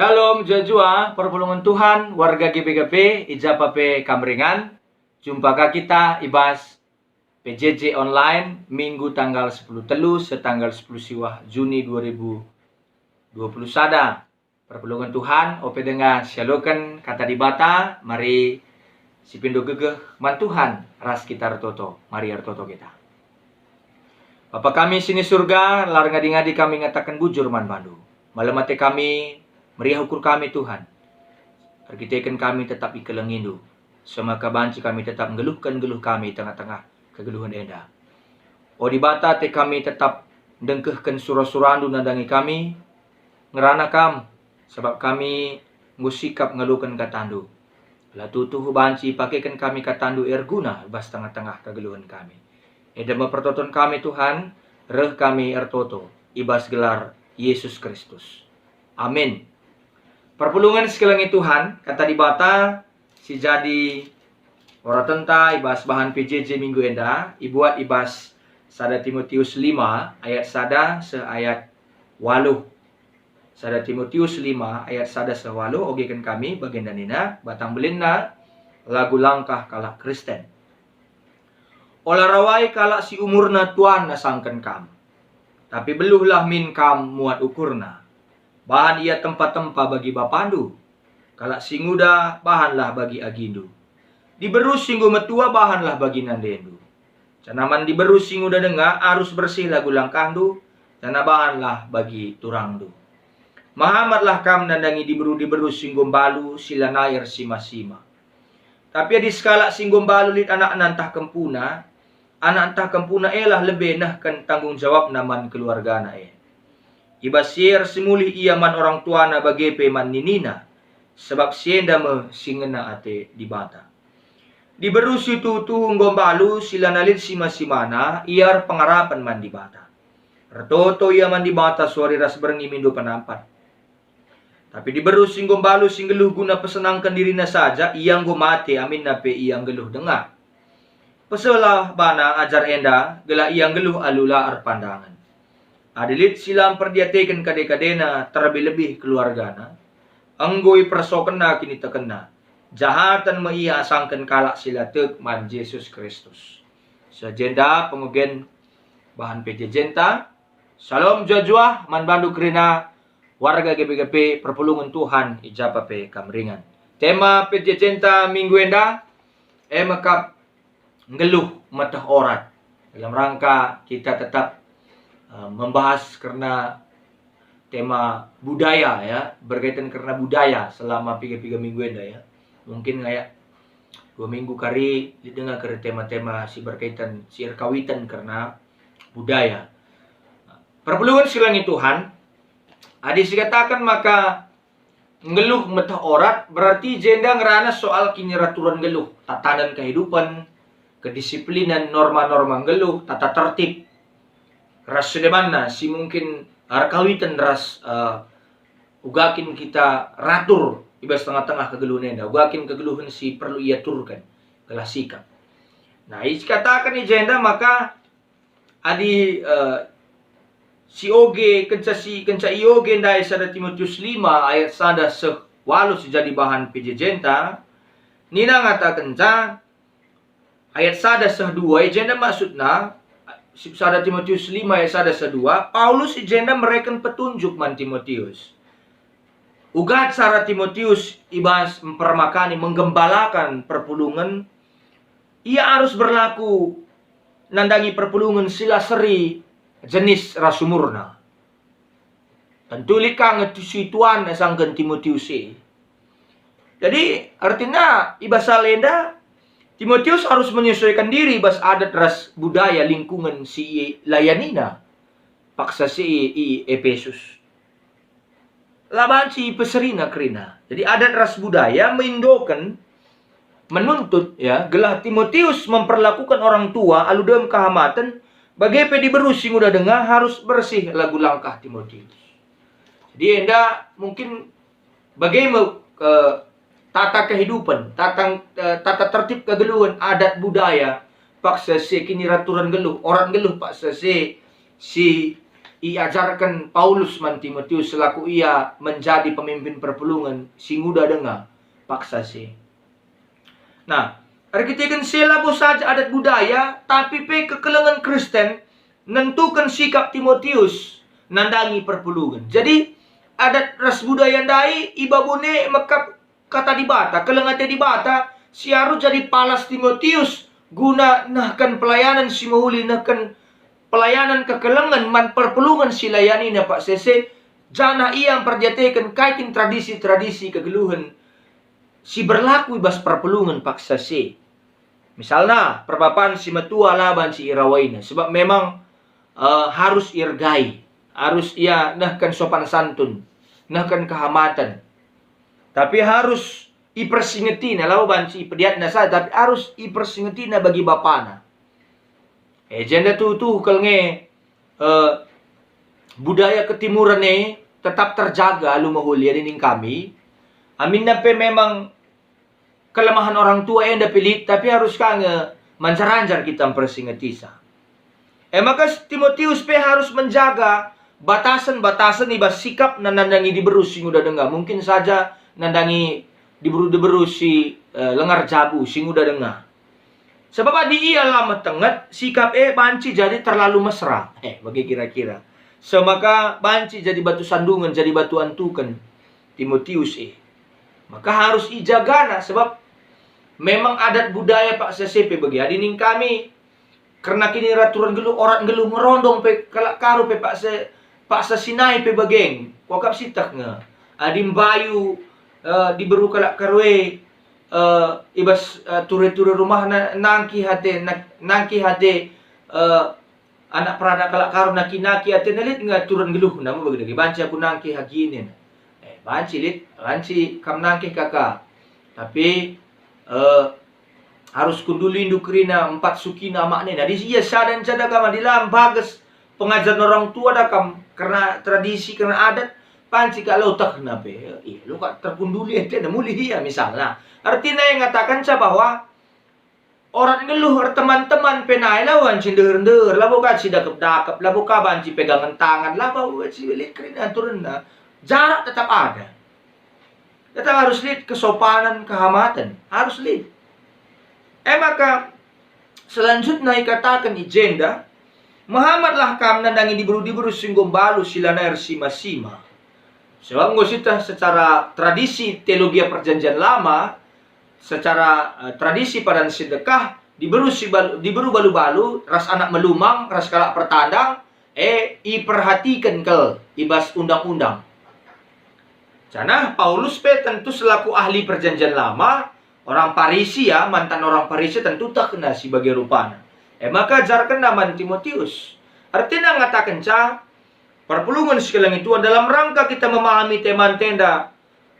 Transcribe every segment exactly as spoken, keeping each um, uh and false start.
Shalom, jua-jua, perpulungen Tuhan, warga G B K P, i ja pe kam ringan. Jumpa ka kita i bas P J J online, Minggu tanggal sepuluh telu seh tanggal sepuluh siwah Juni dua ribu dua puluh sada. Perpulungen Tuhan, ope denga sialoken Kata Dibata, mari sipindo gegeh man Tuhan ras kita ertoto. Mari ertoto kita. Bapa kami si ni Surga, la erngadi-ngadi kami ngataken bujur man bandu. Malem ate kami, meriah ukur kami, Tuhan. Erkiteken kami tetap ikelengindu, semaka banci kami tetap nggeluhken geluh kami i tengah-tengah kegeluhen enda. O Dibata, ate kami tetap ndengkehken sura-surandu nandangi kami, ngerana kam, sabap kami enggo sikap ngaloken katandu. La tuhu banci ipakeken kami katandu erguna i bas tengah-tengah kegeluhen kami. Enda me pertoton kami, Tuhan, reh kami ertoto i bas gelar Yesus Kristus. Amin. Perpulungen si kelengi Tuhan, Kata Dibata si jadi oratenta i bas bahan P J J minggu enda ibuat i bas sada Timotius lima ayat sada seh ayat waluh. Sada Timotius lima ayat sada seh waluh, ogeken kami bagenda nina, batang belinna, lagu langkah kalak Kristen. Ola rawai kalak si umurna tuan asangken kam, tapi beluhlah min kam muat ukurna. Bahan ia tempa-tempa bagi bapandu. Kalak si nguda, bahanlah bagi agindu. Diberu si enggo metua, bahanlah bagi nandendu. Janah man diberu si nguda denga arus bersih lagu langkahndu, janah bahanlah bagi turangndu. Mehamatlah kam nandangi diberu-diberu si enggo mbalu si lanai ersima-sima. Tapi adi sekalak si enggo mbalu lit anakna ntah kempuna, anak ntah kempuna elah lebe nehken tanggung jawabna man keluargana e. I bas si e ersimulih ia man orang tuana bage pe man ninina, sabap si enda me si ngena ate Dibata. Diberu si tuhu-tuhu enggo mbalu si lanai lit sima-simana, ia erpengarapen man Dibata. Ertoto ia man Dibata suari ras berngi mindo penampat. Tapi diberu si enggo mbalu si nggeluh guna pesenangken dirina saja, ia enggo mate, aminna pe ia nggeluh denga. Peselah bana ajar enda, gelah ia nggeluh alu la erpandangen. Adi lit si la mperdiateken kade-kadena, terlebih-lebih keluargana, enggo ipersokenna kinitekenna. Jahaten me ia asangken kalak si la tek man Jesus Kristus. Seh jenda pengogen bahan P J J-nta. Shalom juah-juah man bandu kerina warga G B K P perpulungen Tuhan i ja pe kam ringan. Tema P J J-nta minggu enda e me kap nggeluh meteh orat. Dalam rangka kita tetap, eh, membahas kerna tema budaya, ya, berkaitan kerna budaya selama piga-piga minggu enda, ya. Mungkin kayak dua minggu kari lit denga kerna tema-tema si berkaitan, si erkawiten kerna budaya. Perpulungen si kelengi Tuhan, adi sikataken maka nggeluh meteh orat, berarti jenda ngerana soal kiniraturen nggeluh, tatanen kehidupen, kedisiplinen, norma-norma nggeluh, tata tertib, ras si debanna si mungkin erkawiten ras, eh, uga kin kita ratur i bas tengah-tengah kegeluhen enda, uga kin kegeluhen si perlu iaturken, gelah sikap. Nah, ikataken i jenda maka adi, eh, si oge, kenca si, kenca ioge ndai sada Timotius lima ayat sada seh waluh si jadi bahan P J J-nta, nina ngatakenca, ayat sada seh dua, i jenda maksudna, si sada Timotius lima ayat sada seh dua, Paulus i jenda mereken petunjuk man Timotius. Uga cara Timotius i bas mpermakani, menggembalakan perpulungen, ia arus berlaku nandangi perpulungen si la seri jenis ras umurna. Tentu lit ka nge si tuan asangken Timotius e. Jadi, ertina i bas hal enda, Timotius arus menyesuaikan diri bas adat ras budaya lingkungen si ilayanina paksa si i, i Epesus. La banci ipeserina kerina. Jadi, adat ras budaya meindoken, menuntut, ya, gelah Timotius memperlakukan orang tua alu dem kehamaten, bage pe diberu si nguda denga harus bersih lagu langkah Timotius. Jadi, enda mungkin bage me, eh, tata kehidupen, tata, eh, tata tertib kegeluhen, adat budaya, paksa si kiniraturen nggeluh, orat nggeluh paksa si, si iajarken Paulus man Timotius selaku ia menjadi pemimpin perpulungen si nguda denga paksa si. Nah, erkiteken si labo saja adat budaya, tapi pe kekelengen Kristen nentuken sikap Timotius nandangi perpulungen. Jadi, adat ras budaya ndai ibabone mekap kata Dibata, keleng ate Dibata, si arus jadi palas Timotius guna nehken pelayanan si mehuli, nehken pelayanan kekelengen man perpulungen si layanina paksa si, janah ia mperdiateken kai kin tradisi-tradisi kegeluhen si berlaku i bas perpulungen paksa si. Misalna, perbapan si metua la banci irawaina, sebab memang, eh, harus iergai, harus ia nehken sopan santun, nehken kehamaten. Tapi harus ipersingetina, la banci ipediatna saja, tapi harus ipersingetina bagi bapana. E, jenda tuhu-tuhu kal nge, eh, budaya ketimuren e tetap terjaga alu mehuli adi ning kami. Aminna pe memang kelemahen orang tua enda pe lit, tapi harus ka nge manjar-anjar kita mpersingetisa. E maka Timotius pe harus menjaga batasen-batasen i bas sikapna nandangi diberu si nguda denga, mungkin saja nandangi diberu-diberu si, eh, lengar jabu, si nguda denga. Sebab adi ia la metenget, sikap e banci jadi terlalu mesra. Eh, bage kira-kira. Semaka banci jadi batu sandungen, jadi batu antuken Timotius e. Maka harus ijagana, sebab memang adat budaya paksa si pe bage. Adi ning kami, kerna kiniraturen nggeluh, orat nggeluh ngerondong pe kalak Karo pe paksa, paksa si nai pe bage. Kuakap sieteh nge. Adi mbayu, eh, diberu kalak Karo e, eh, i bas, eh, ture-ture rumahna nangkih ate, na-, nangkih ate, eh, anak perana kalak Karo naki-naki atena lit nge aturen nggeluhna, me bage dage banci aku nangkih agi nina. Eh, banci lit, banci kam nangkih kaka. Tapi, eh, harus kundulindu kerina empat sukina amak nina. Adi ia sada nca da kam adi la mbages pengajaren orang tua da kam kerna tradisi, kerna adat, banci kak la utehna pe. Ih, lu kak terkunduli atena mulih ia misalna. Artina e ngatakenca bahwa orat nggeluh erteman-teman pe nai la banci ndeher-ndeher, labo ka cidakep-dakep, labo ka banci pegangen tangan, labo ka banci lit kerina aturenna. Jarak tetap ada. Tetap harus lit kesopanen, kehamaten, harus lit. E maka, selanjutna ikataken i jenda, "Mehamatlah kam nandangi diberu-diberu si enggo mbalu si lanai ersima-sima." Sebab enggo sieteh secara tradisi teologia Perjanjian Lama, secara, eh, tradisi padan si dekah, diberu si bal-, diberu balu-balu ras anak melumang ras kalak pertandang, e, iperhatiken kal i bas undang-undang. Janah Paulus pe tentu selaku ahli Perjanjian Lama, orang Parisi ya, mantan orang Parisi tentu tehna si bage rupana. E maka ajarkenna man Timotius. Ertina ngatakenca, perpulungen si kelengi Tuhan dalam rangka kita memahami tema enda,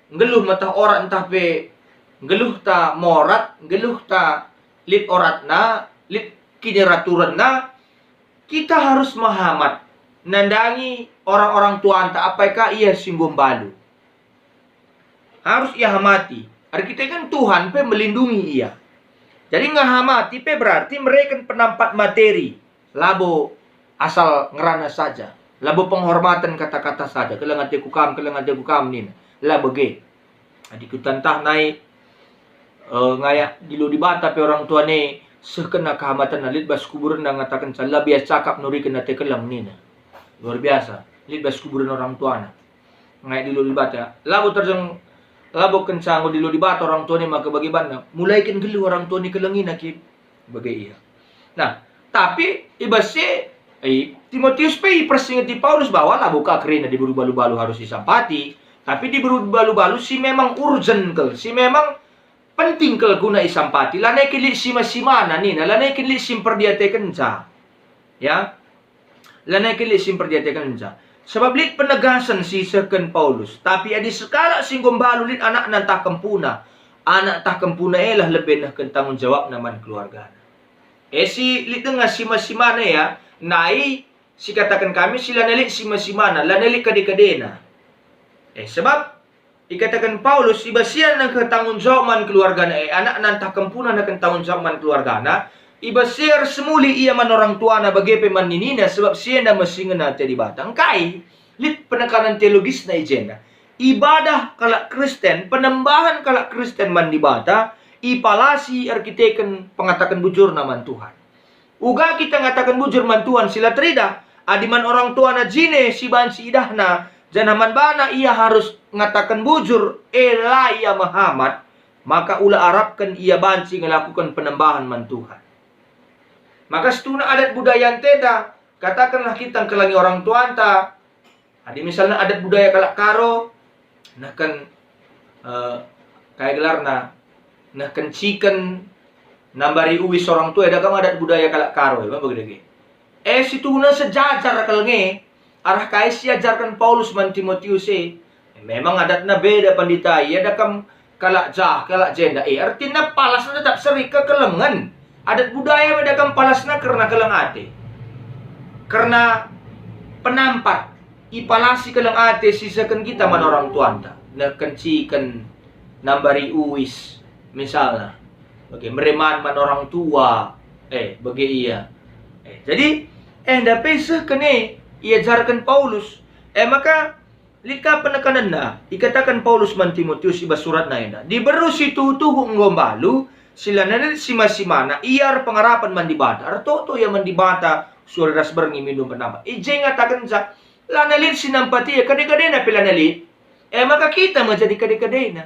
nggeluh meteh orat ntah pe nggeluhta morat, nggeluhta lit oratna, lit kiniraturenna, kita harus mehamat nandangi orang-orang tuanta apai ka ia si enggo mbalu. Harus ihamati. Erkiteken Tuhan pe melindungi ia. Jadi ngehamati pe berarti mereken penampat materi. Labo asal ngerana saja. Labo penghormatan kata-kata saja. "Keleng ateku kam, keleng ateku kam," nina. La bage. Adi kutantah nai, eh, ngayak dilo Dibata pe orang tua e seh kena kehamatenna lit bas kuburenna ngatakenca, "La bias cakap nuriken ate keleng," nina. Luar biasa. Lit bas kuburen orang tuana. Ngayak dilo Dibata. Labo terjeng, labo kenca enggo dilo Dibata orang tua e maka bage banna. Mulaiken nggeluh orang tua e kelengina kin. Bage ia. Nah, tapi i bas si, eh, Timotius pe ipersingeti Paulus bahwa labo ka kerina diberu balu-balu harus isampati, tapi diberu balu-balu si memang urgen kal, si memang penting kal guna isampati, lanai kin lit sima-simana nina, lanai kin lit si mperdiatekenca. Ya. Lanai kin lit si mperdiatekenca. Sebab lit penegasen si isehken Paulus, tapi adi sekalak si enggo mbalu lit anakna ntah kempuna, anak ntah kempuna e lah lebe nehken tanggung jawabna man keluargana. E si lit denga sima-simana ya, nai si kataken kami si lanai lit sima-simana, lanai lit kade-kadena. E, sebab ikataken Paulus, i bas ia nehken tanggung jawab man keluargana e, anakna ntah kempuna nehken tanggung jawab man keluargana, I bas si ersemuli ia man orang tuana bage pe man ninina, sebab si enda me si ngena ate Dibata. Engkai? Lit penekanen teologisna i jenda. Ibadah kalak Kristen, penembahan kalak Kristen man Dibata, ipalasi erkiteken pengataken bujurna man Tuhan. Uga kita ngataken bujur man Tuhan si la teridah, adi man orang tuana jine si banci idahna, janah man bana ia harus ngataken bujur, e la ia mehamat, maka ula arapken ia banci ngelakuken penembahan man Tuhan. Maka situhuna adat budaya ntenda, katakenlah kita ngkelengi orang tuanta. Adi misalna adat budaya kalak Karo, nehken, eh, kai gelarna, nehken ciken, nambari uis orang tua, eda kam adat budaya kalak Karo, e, bage dage. E, situhuna sejajar kal nge, arah kai si ajarken Paulus man Timotius e. Memang adatna beda, pandita, ia eda kam kalak jah, kalak jenda. E, ertina palasna tetap seri kekelengen. Adat budaya me eda kam palasna kerna keleng ate. Kerna penampat, ipalasi keleng ate si isehken kita man orang tuanta. Nehken ciken, nambari uis, misalna. Bage mere man man orang tua. Eh, bage ia. Eh, jadi, enda pe isehken e, iajarken Paulus. E maka, lit ka penekanenna, ikataken Paulus man Timotius i bas suratna enda, "Diberu si tuhu-tuhu enggo mbalu, si lanai lit sima-simana, ia erpengarapen man Dibata, ertoto ia man Dibata, sore ras berngi minum penampat." I je ngatakenca, lanai lit si nampati ia, kade-kadena pe lanai lit. E maka kita me jadi kade-kadena.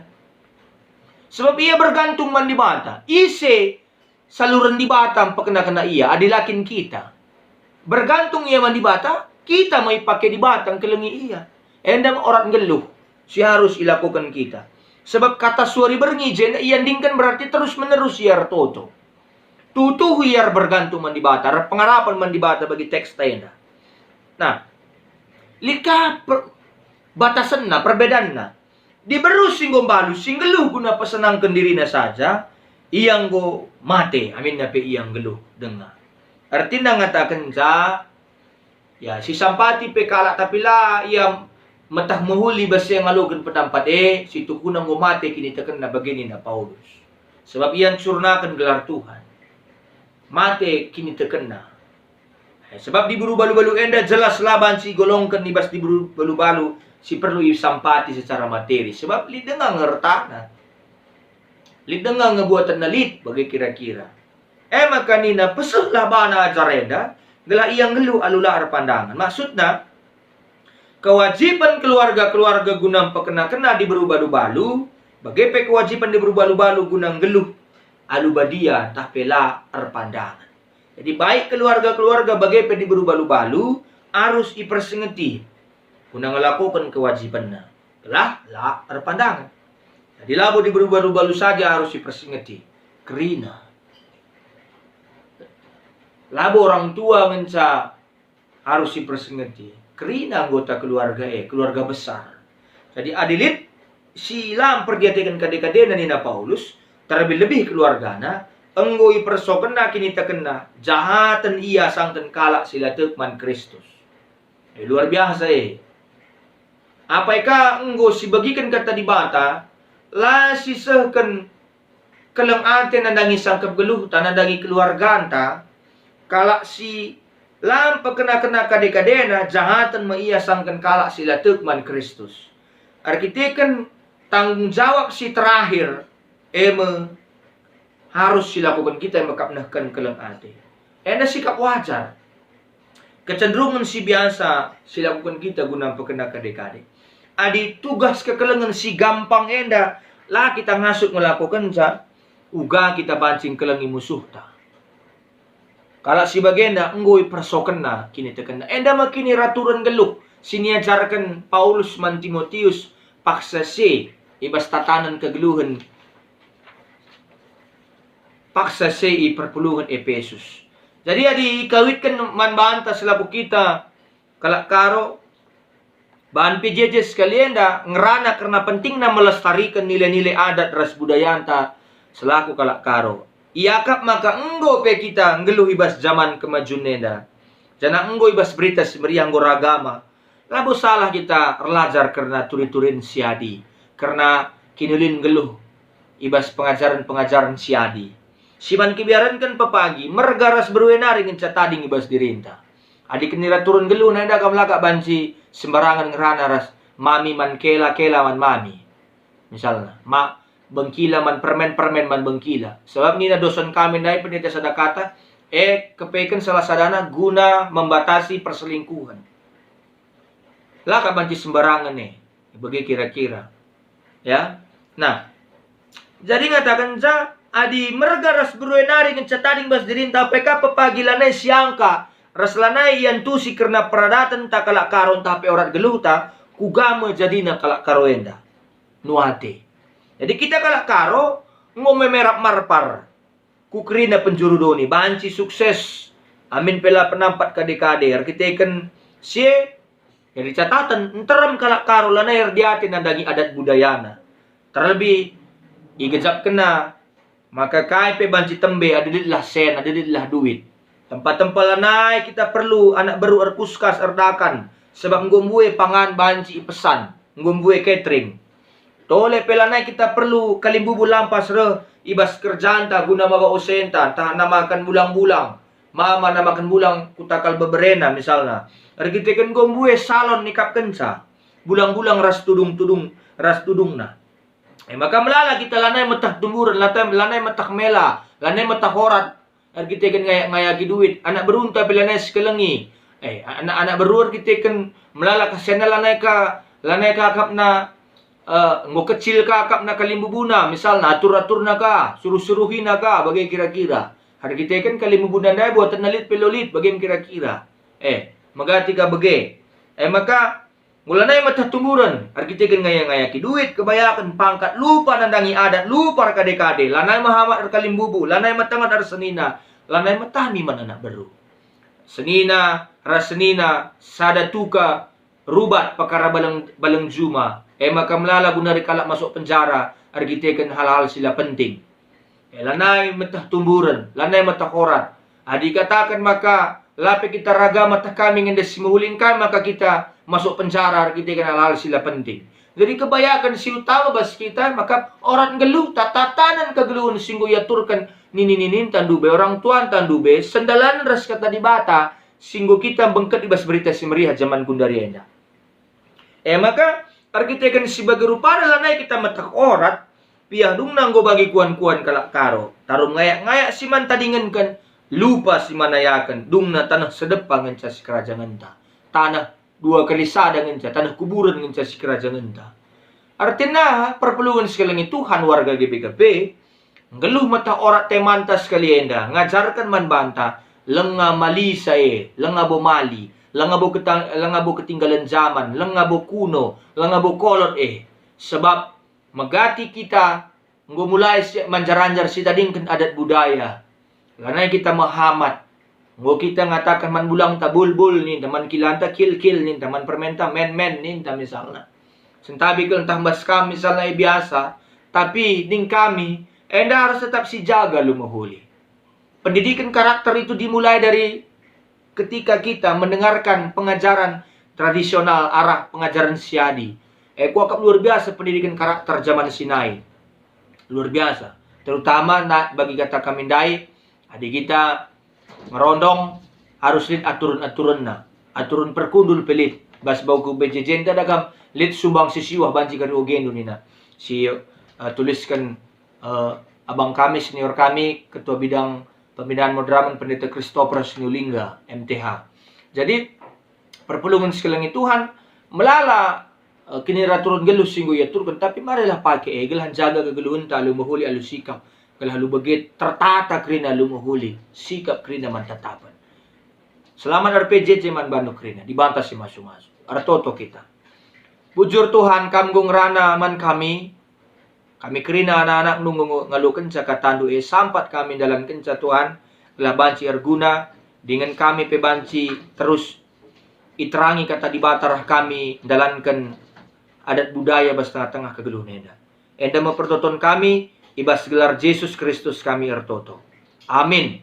Sebab ia bergantung man Dibata. Ise saluren Dibata mpekena-kena ia, adi la kin kita. Bergantung ia man Dibata, kita me ipake Dibata ngkelengi ia. Enda me orat nggeluh si harus ilakoken kita. Sebab kata suari berngi jenda iandingken berarti terus-menerus ia ertoto. Tuhu ia erbergantung man Dibata, erpengarapen man Dibata bagi teks enda. Nah, lit ka per-, batasenna, perbedanna. Diberu si enggo mbalu, si nggeluh guna pesenangken dirina saja, ia enggo mate, aminna pe ia nggeluh denga. Ertina ngatakenca, ya, sisampati pe kalak, tapi la ia meteh mehuli bas si ngaloken penampat e, situhuna enggo mate kinitekenna, bage nina Paulus. Sebab ia ncurnaken gelar Tuhan. Mate kinitekenna. Eh, sebab diberu balu-balu enda jelas la banci igolongken i bas diberu balu-balu si perlu isampati secara materi, sebab lit denga nge ertana. Lit denga nge buatenna lit, bage kira-kira. E maka nina, "Pesehlah bana ajar enda, gelah ia nggeluh alu la erpandangen." Maksudna, kewajiben keluarga-keluarga guna mpekena-kena diberu balu-balu, bage pe kewajiben diberu balu-balu guna nggeluh alu badia ntah pe la erpandangen. Jadi, baik keluarga-keluarga bage pe diberu balu-balu arus ipersingeti guna ngelakoken kewajibenna, gelah la erpandangen. Jadi, labo diberu balu-balu saja arus ipersingeti, kerina. Labo orang tua ngenca arus ipersingeti. Kerina anggota keluarga e, keluarga besar. Jadi, adi lit si la mperdiateken kade-kadena nina Paulus, terlebih-lebih keluargana, enggo ipersokenna kinitekenna, jahaten ia asangken kalak si la tek man Kristus. Eh, luar biasa e. Apai ka enggo sibegiken Kata Dibata, la sisehken keleng ate nandangi sangkep geluhta, nandangi keluarganta, kalak si la mpekena-kena kade-kadena, jahaten me ia asangken kalak si la tek man Kristus. Erkiteken tanggung jawab si terakhir, e me harus silakoken kita e me kap nehken keleng ate. Enda sikap wajar. Kecenderungen si biasa silakoken kita guna mpekena kade-kade. Adi tugas kekelengen si gampang enda la kita ngasup ngelakokenca, uga kita banci ngkelengi musuhta. Kalak si bagenda enggo ipersokenna kinitekenna. Enda me kiniraturen nggeluh si niajarken Paulus man Timotius paksa si i bas tatanen kegeluhen paksa si i perpulungen Epesus. Jadi, adi ikawitken man banta selaku kita kalak Karo, bahan P J J sekali enda ngerana kerna pentingna melestariken nilai-nilai adat ras budayanta selaku kalak Karo. Iakap maka enggo pe kita nggeluh i bas jaman kemajun enda, janah enggo i bas Berita Si Meriah enggo ragama, labo salah kita erlajar kerna turi-turin si adi, kerna kinulin nggeluh i bas pengajaren-pengajaren si adi. Si man kebiarenken pepagi, merga ras berue nari ngenca tading i bas dirinta. Adi kenira turun nggeluh nai ndai kam la ka banci sembarangen ngerana ras mami man kela, kela man mami. Misalna, ma, bengkila man permen, permen man bengkila. Sebab nina dosen kami ndai pendeta sada kata, e, kepeken salah sadana guna membatasi perselingkuhan. La ka banci sembarangen e, bage kira-kira. Ya. Nah, jadi ngatakenca, adi merga ras berue nari ngenca tading bas dirinta pe ka pepagi lanai siangka, ras lanai iantusi kerna peradatenta kalak Karo ntah pe orat geluhta, kuga me jadina kalak Karo enda? Nuate. Jadi kita kalak Karo enggo memerap marpar. Ku kerina penjuru doni, banci sukses, amin pe la penampat kade-kade. Erkiteken si e, jadi cataten, nterem kalak Karo lanai erdiate nandangi adat budayana. Terlebih, igejapkenna maka kai pe banci tembe adi litlah sen, adi litlah duit. Tempa-tempa lanai kita perlu anak beru erkuskas erdakan, sebab enggo mbue pangan banci ipesan, enggo mbue catering. Tole pe lanai kita perlu kalimbubu lampas reh i bas kerjanta guna maba osenta, ntah namaken bulang-bulang, mama namaken bulang kutakal beberena misalna. Erkiteken enggo mbue salon nikapkenca, bulang-bulang ras tudung-tudung, ras tudungna. E maka melala kita lanai meteh tumburen, lanai, lanai meteh mela, lanai meteh orat, erkiteken ngayak-ngayaki duit, anak berunta pe lanai sikelengi. Eh, anak-anak beru erkiteken melala kesena lanai ka, lanai ka akapna, eh, enggo kecil ka akapna kalimbubuna, misalna atur-aturna ka, suruh-suruhina ka, bage kira-kira. Erkiteken kalimbubuna ndai buatenna lit pe la lit, bage me kira-kira. Eh, megati ka bage. Eh, maka Enggo lanai meteh tumburen, erkiteken ngaya-ngayaki duit, kebayaken pangkat, lupa nandangi adat, lupa erkade-kade, lanai mehamat erkalimbubu, lanai metenget ersenina, lanai metami man anak beru. Senina ras senina sada tuka rubat pekara baleng, baleng juma, e maka melala guna ri kalak masuk penjara erkiteken hal-hal si la penting. E, lanai meteh tumburen, lanai meteh orat. Adi ikataken maka la pe kita ragama teh kami ngendeh si mehuli, engkai maka kita masuk penjara erkiteken hal-hal si la penting. Jadi kebayaken si utama bas kita maka orat nggeluh, tatanen kegeluhen si enggo iaturken nini-nininta ndube, orang tuanta ndube, sendalan ras kata Dibata si enggo kita bengket i bas Berita Si Meriah jaman gundari enda. E maka, erkiteken si bage rupana lanai kita meteh orat, piah dungna enggo bagi kuan-kuan kalak Karo, tarum ngayak-ngayak si man tadingenken, lupa si man ayaken, dungna taneh sedepa ngenca sikerajangenta, taneh dua kali sada ngenca, taneh kuburen ngenca sikerajangenta. Ertina, perpulungen sikelengi Tuhan warga G B K P, Nggeluh meteh orat temanta sekali enda, ngajarken man banta, lenga malisa e, lenga bo mali, lenga bo ketang-, lenga bo ketinggalen jaman, lenga bo kuno, lenga bo kolot e. Sebab megati kita enggo mulai siap manjar-anjar sitadingken adat budaya. Lanai kita mehamat. Enggo kita ngataken man bulangta, "Bulbul," ninta, man kilanta, "Kilkil," ninta, man permenta, "Men-men," ninta misalna. Sentabi kal ntah mbas kam misalna e biasa, tapi ning kami, enda harus tetap sijaga alu mehuli. Pendidikan karakter itu dimulai dari ketika kita mendengarkan pengajaran tradisional arah pengajaran si adi. E, kuakap luar biasa pendidikan karakter zaman si nai. Luar biasa. Terutama na-, bagi kata kami ndai, adi kita ngerondong, arus lit aturen-aturenna. Aturen perkundul pe lit. Bas bau ku B J J enda dagam lit sumbang si siwah banci kari ogendu nina. Si, eh, tulisken, eh, abang kami, senior kami, Ketua Bidang Pembinaan Moderamen Pendeta Christopher Sinulinga, M T H. Jadi, perpulungen sikelengi Tuhan, melala, eh, kiniraturun nggeluh si enggo iaturken, tapi marilah pake e, gelah njaga kegeluhenta alu mehuli alu sikap, gelah alu bage tertata kerina alu mehuli, sikap kerina man tatapen. Selamat R P J J man bandu kerina, Dibata si masu-masu. Ertoto kita. Bujur Tuhan, Kam enggo ngerana man kami, Kami kerina anak-anakNdu nggo ngalokenca katandu e, sampat kami ndalankenca, Tuhan, gelah banci erguna, dingen kami pe banci terus iterangi kata Dibata reh kami ndalanken adat budaya bas tengah-tengah kegeluhen enda. Enda me pertoton kami, i bas gelar Jesus Kristus kami ertoto. Amin.